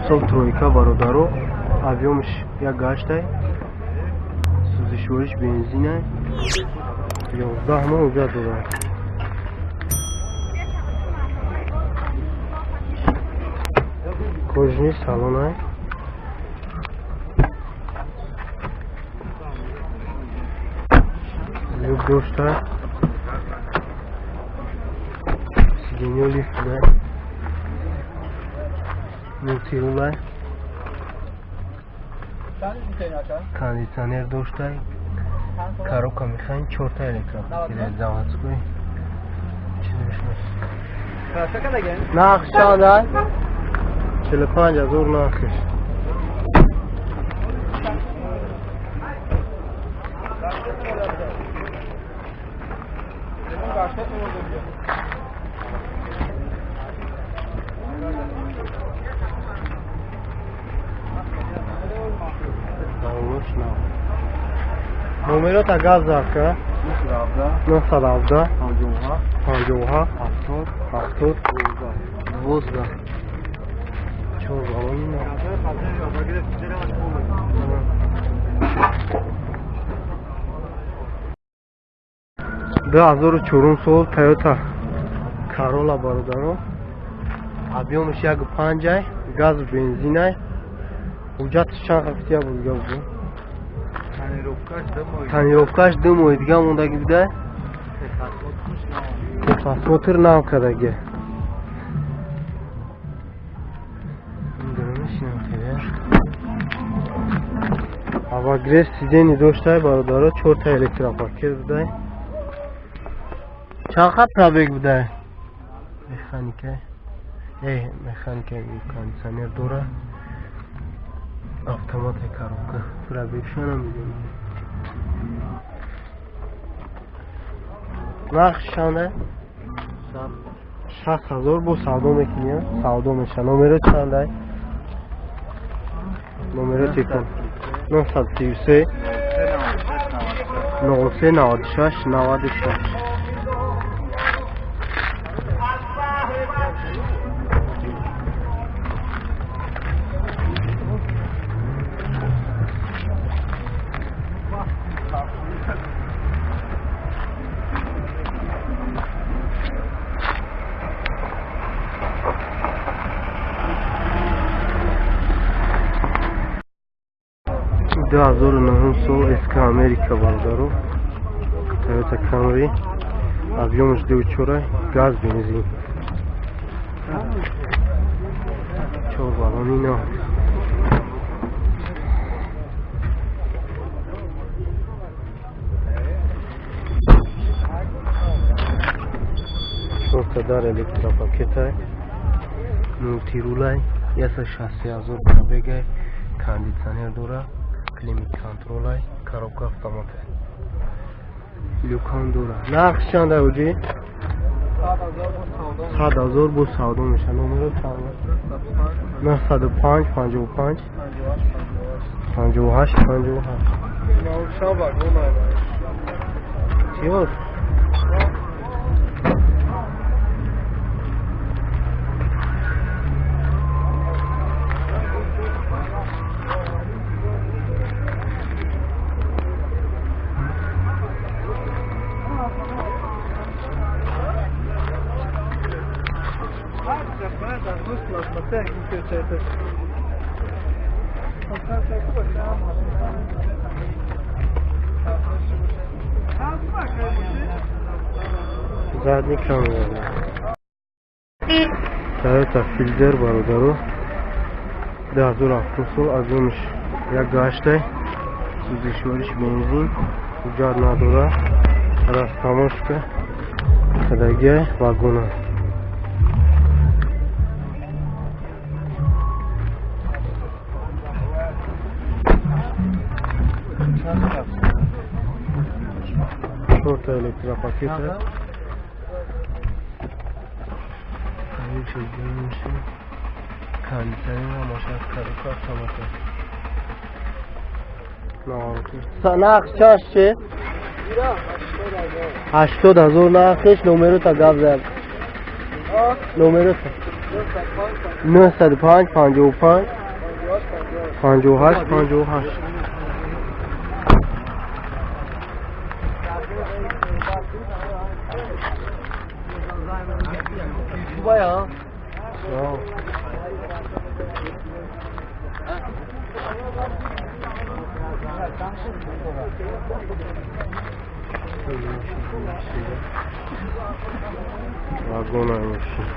Сол тройка, бародаро, объём ш 1,8-ай, сӯзишвориш бензинай, 11 моҳ ҳуҷҷат дорад. Кожаный салонай. Люк дошта, сиденье лифт дай, мультирулай, кондитсионер доштай, коробка механика, чорта электропакет, заводской. Нарх чандай? 45 000 нархиш. Номерота гап зака. 917 57 70 12. Чор баллони. 2004-ум сол Тойота Corolla, бародаро, объём ш 1,5-ай, газу бензинай. Ҳуҷҷатш чанд ҳафтия буд, гап бу? Тонировка ш 2 моҳи дига мондаги буда, техосмотр нав кардаги. Обогрев сидений доштай, бародаро, чорта электропакет будай. Чанд хат пробег будай? Механика, механика, кондитсионер дора, автомат, коробка. Пробег ша намедонам. Нархш чанда? 60 000. Бо савдо мекунӣ? Савдо меша. Номеро чандай? Номеро телефон: 933 03 96 96. 2009-ум сол СК Америка, бародаро, Тойота Камри, объём ш 2,4, газ, бензин, чор баллони нав. Чорта дар электропакетай, мультирулай, 163 000 пробегай, кондитсионер дора, климат контролай, коробка автомата, люк ам дора. Нархш чанда, ҳоҷӣ? 100 000, бо савдо меша. Номеро чанд? 905 55 58 58. Чӣ буд? Задний камера. Toyota Fielder, бародаро, 2007 сол, объём ш 1,8-ай, сӯзишвориш бензин, ҳуҷҷат надора, растаможка кардагиай, вагона. Чорта электропакета. Кондиционер ҳамаша, коробка автомата. Нарх чанд чи? 80 000 нархиш. Номерота гап зад. Номерота. 905 55 58 58. Bayağı. Вагон мошин.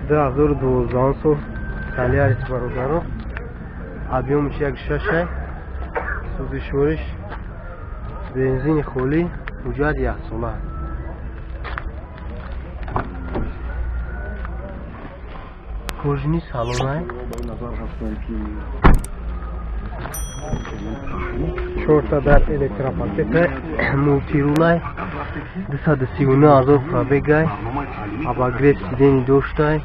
Ду ҳазору дувоздаҳум сол Солярис бародаро. Объёмш 1,6, сӯзишвориш бензини холӣ, ҳуҷҷат яксола. Кожини салонай. Чорта дар электропакета, мултирулай, 239 000 пробегай, обогрев сидени доштай,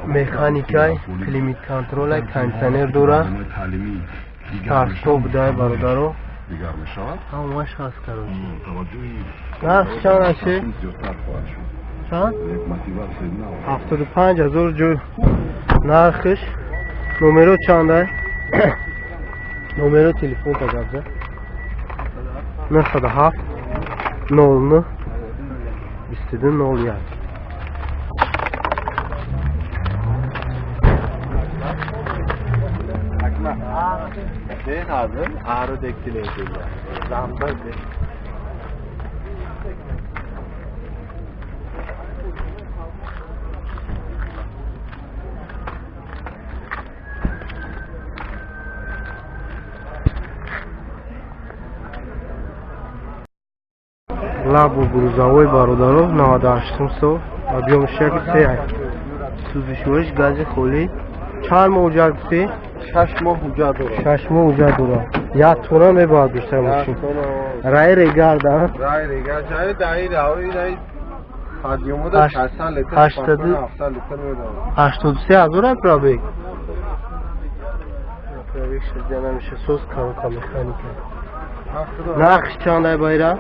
механикай, климат контролай, кондиционер дора, старт-стоп дай бародаро. Ҳамаш ҳаст короче. Нарх чанд аст? Чанд? 75 000 ҷой нархш. Номеро чанд ай? Номеро телефон та гап зад. 907 09 22 01. Ne hazır? Ağrı dektileydi. Zambır. Лабу грузовой бародаро, 98 сол, объём 1,3, сӯзишвориш гази холӣ. Чанд моҳ ҳуҷҷат гуфтӣ? 6 моҳ ҳуҷҷат дорам. 6 моҳ ҳуҷҷат дорам. Як тона мебояд дошта мошин. Раи регарда? Раи регар. Ҷаи даи раи раи подъёмода 600 литр, 700 литр медонам. 83 ҳазор ай пробег. Пробег шуда намеша, соз коробка механика. Нархш чанд ай байра?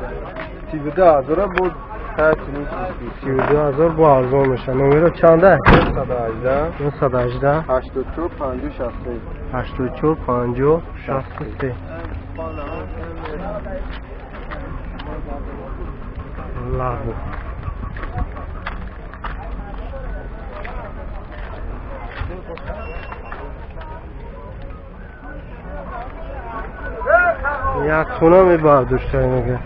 32 ҳазора буд. 32 ҳазор бо арзон меша. Номеро чанда? 918 918 84 50 63. 84 50 63. Лабу. Як тона мебардошта мега.